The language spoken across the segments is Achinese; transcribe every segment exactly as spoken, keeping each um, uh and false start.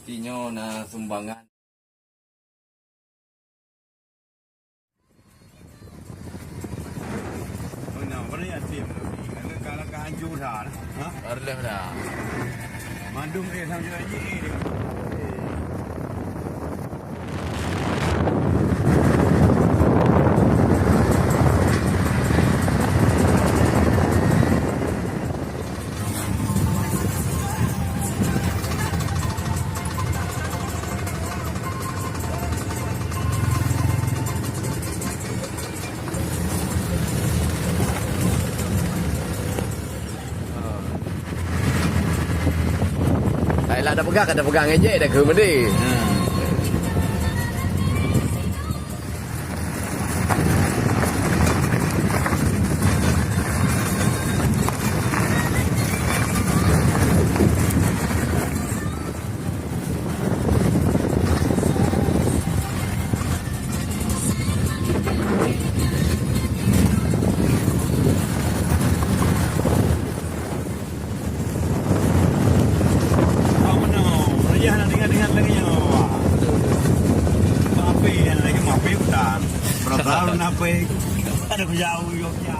Nyoe na sumbangan. Mana, mana yatim tu? Kalau kalah ka hancur dah. Ha? Arleh dah. Mandum eh sama juga je. Hai lah, dah pegang, dah pegang ngejek, dah keu mede. Apa meunoe? Rayah nak dengar-dengar lagèe nyoe. Mape yang lagi mape utang. Berapa tahun apa? Ada jauh yo ya.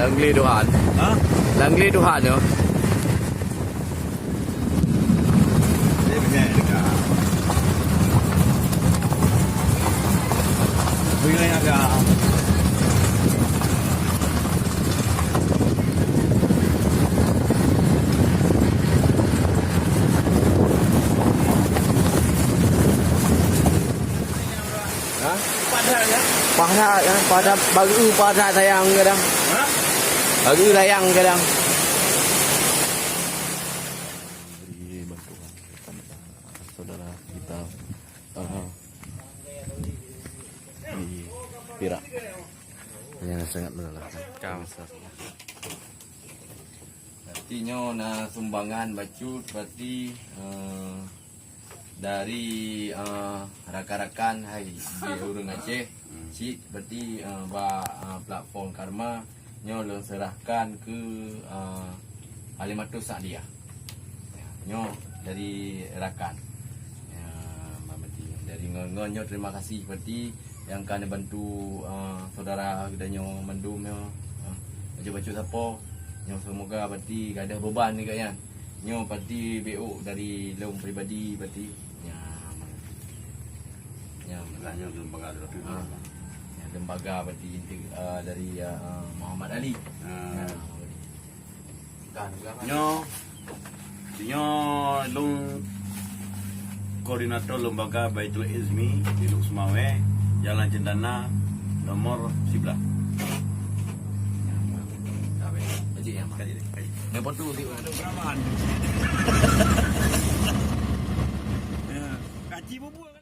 Langlé Tuhan. Ha? Langlé Tuhan yo. Ha? Padat, ya? Padat, ya? Padat, baru padat sayang kadang. Ha? Baru sayang kadang. Beri bantuan kepada saudara kita, uh, di Perak yang sangat melelahkan. Berarti nyoe na sumbangan bacut, berarti, eh, dari, eh, rakan-rakan hai di ureueng Aceh, cit berarti, eh, bak, eh, platform Karma nyoe lôn serahkan keu, eh, Halimatus Sa'diyah. Ya, nyoe dari rakan. Ya, berarti dari ngon, ngon nyoe terima kasih berarti nyang ka neubantu, eh, saudara geutanyoe mandum nyoe, eh, bacut-bacut sapo. Nyoe semoga berarti gadoh beban juga nyan. Nyoe berarti B O dari lôn pribadi berarti. Ya, ya, lah nyoe lembaga tu. Ah, ya, lembaga berarti inti, eh, dari, eh, Muhammad Ali. Ah. Ya, Nyoe, nyoe lôn koordinator lembaga Baitul Izmi di Lhokseumawe, Jalan Cendana, nomor sebelas. Kaji, kaji. Yang foto di mana? Ya, kaji bubur.